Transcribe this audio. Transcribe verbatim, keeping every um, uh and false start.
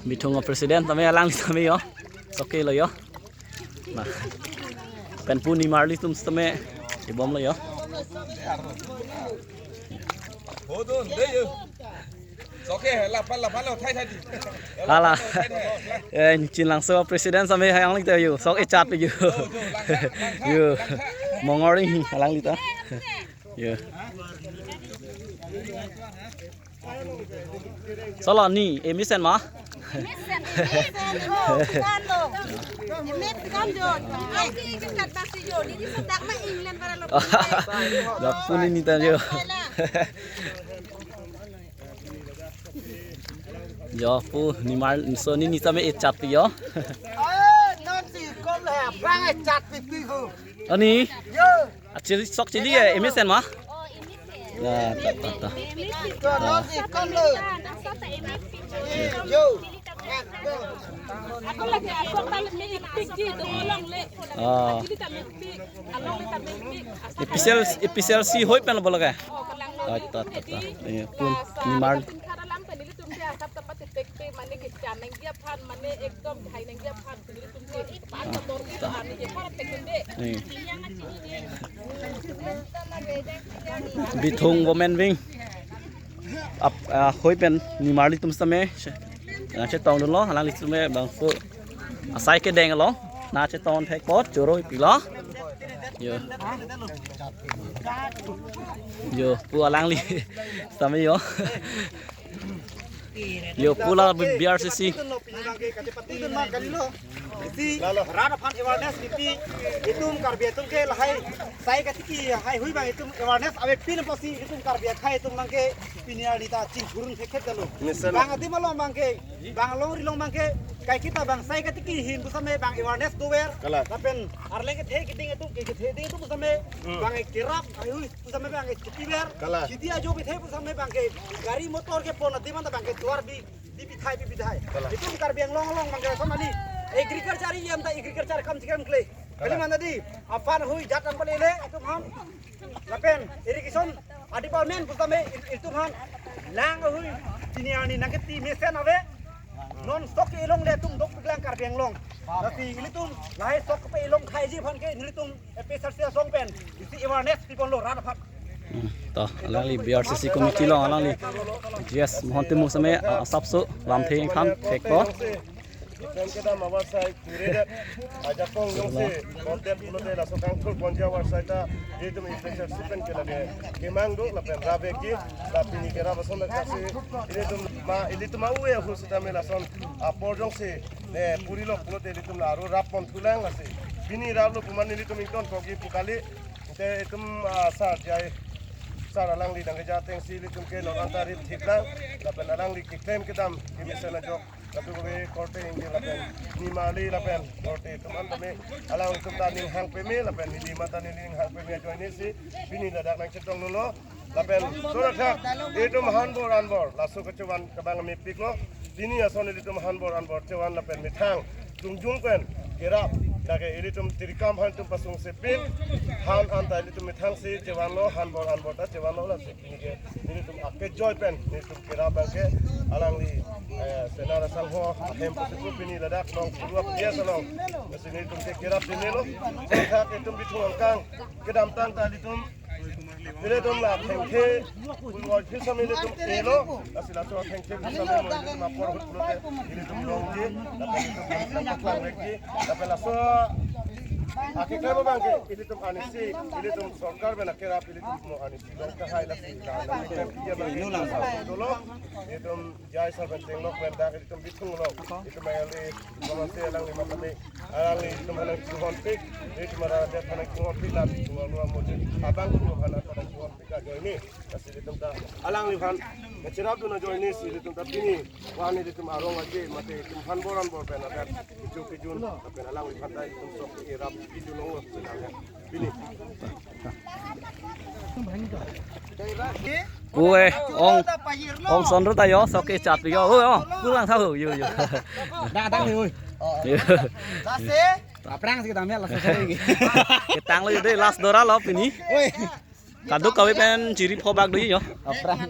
Bithung a-president tame alangli tame yo. Sok kelo yo. Nah. Pen pu nimarli atum tame ibomlo yo. Hala. Eh, Chinlangso president tame hai alangli ta yo. Sok echat yo. Yo. Mongori alangli ta. Yo. Solo ni, eh, mesen ma? Mesen, mesen, oh, bukan lo. Mesen, bukan lo. Ai, ini kan basi yo, ini sedang ma England para lo. Dak pun ini tadi yo. Yo, pu nimar, so ni ni tame echat yo. Oh, non si kom le, bang echat pipi ho. Ani? Yo. Achili sok chili ya, M S N ma? Oh, M S N. Nah, ta, ta, ta. Yo, no, si, come lo. Yo. Ako lagi, ako lagi, may ipik ji, dumulong le. Ah. Actually, ta may ipik. Along le ta may ipik. Official, official si hoi pen lo bolo ka? Oh, kalang lo. Ah, ta, ta, ta. Iya, pun, nimar. Tum ke asap tempat titik pe, mane ke chanang dia phan, mane ekdom dhai nang dia phan. Bithung Women Wing ap, ah, hoi pen nimarli atum tame nangchetong dunlo, alangli tame bangso asai kedeng along nangchetong thek apot choro ipilo. Yo. Yo, pu alangli tame yo. Yo, pu la B R C C. Lalo rat aphan awareness kipi, itum Karbi atum ke lahai sai katiki hai hui bang itum awareness avepin apotsi itum Karbi akhei atum abangke pini arni ta chingthurun thekthek lo. Bang adim along abangke, bang alongri along abangke, kaiketa bang sai katiki ahin pusitame bang awareness dover. Kalang. Lapen arleng kethe keding atum ke kethe ding atum pusitame bang kerap hai hui pusitame bang kepiver. Kalang. Kheti ajo pithe pusitame abangke gari motor kepon adim anta abangke duar bi, bi pithai, bi pithai. Kalang. Itum Karbi Anglong along abangke son ani agriculture yam ta agriculture kam chikam kle. Kalang. Kali mana di? Aphan hui jat ang pale le itum aphan. Lapen irrigation a-department pusitame il-, itum aphan lang hui pini arni nangketi mesen ave. Non sok ke ilong le itum dokpiklang Karbi Anglong. Tapi ilitum lahai sok pe ilong khai ji aphan ke nelitum A P H L C asong pen isi awareness piponlo rat aphan. Hmm, to, alangli B R C C committee along alangli G S Mohan Timung seme, ah, asapso lamthe ingkhan thekpo. Pen kedam awarsai kuredet ajakong jongsi konten pulote laso kangthur ponji awarsai ta itum infrastructure sipen ke lage kemang do lapen rap-ik ke, lapen pini ke rap ason lake si ilitum ma, ilitum ma ue ahut sitame lason apor jongsi ne purilo pulote ilitum la aro rap ponthulang lasi. Pini raplo pu mane ilitum ingtonkokji pu kali. Te itum, ah, sar jai, sar alangli nangkeja atengsi ilitum ke non anta rip thiklang, lapen alangli keklem kedam kemesen ajok, lapen kove korte ingdi lapen nimarli lapen korte itum an tame alangtum ta ning hang peme lapen neli mata neli ning hang peme ajoine si pini ladak nangchetong dunlo. Lapen surakhak itum hanbor anbor laso kechevan kebang mepiklo. Pini ason ilitum hanbor anbor chevan lapen methang jongjong pen kerap lake ilitum tirikam aphan itum pasung sepin han anta ilitum methangsi chevanlo, hanbor anbor ta chevanlo lasi pini ke ilitum akejoi pen ilitum kerap abangke alangli, eh, Senar Asangho ahem pusi pu pini ladak along purua pia salong lasi ilitum ke kerap dinelo. Surakhak itum Bithung angkang kedamtang ta ilitum ilitum la thengthe, puloi phir sami ilitum elo, lasi laso thengthe phir sami mo ilitum apor ahut pulote, ilitum longji, lapen ilitum ilitum paklangvekji, lapen laso akeklem abangke, ilitum anisi, ilitum sorkar pen akerap, ilitum mo anisi long tahai lasi, la, la, ilitum iya bangke, dolo, ilitum jai sarben tenglok pen dak ilitum Bithung lo. Itum ayali, itum ase alangli matame, alangli itum hanang chunghonpik, itum ara det hanang chunghonpik, la chunghon lo amoji, abang itum hanang hanang chunghonpik ajoine, lasi itum ta, alangliphan, nangcherap dun ajoine si itum ta pini, wani itum arong aje, mate itum hanbor anbor pen adak, itum kejun, pen alangliphan ta itum sok irap, itum long lo, sedang ya. Pini. Oi, ong, ong sondro ta yo, sok kechat yo, oi, ong, pulang tahu, yo, yo. Dah, dah, oi. Yo. Aphrang si kedam ya, laso lagi. Ketang lo yo dei, last dora lo pini. Oi. Kaduk kave pen chiri phobak do yo. Aphrang.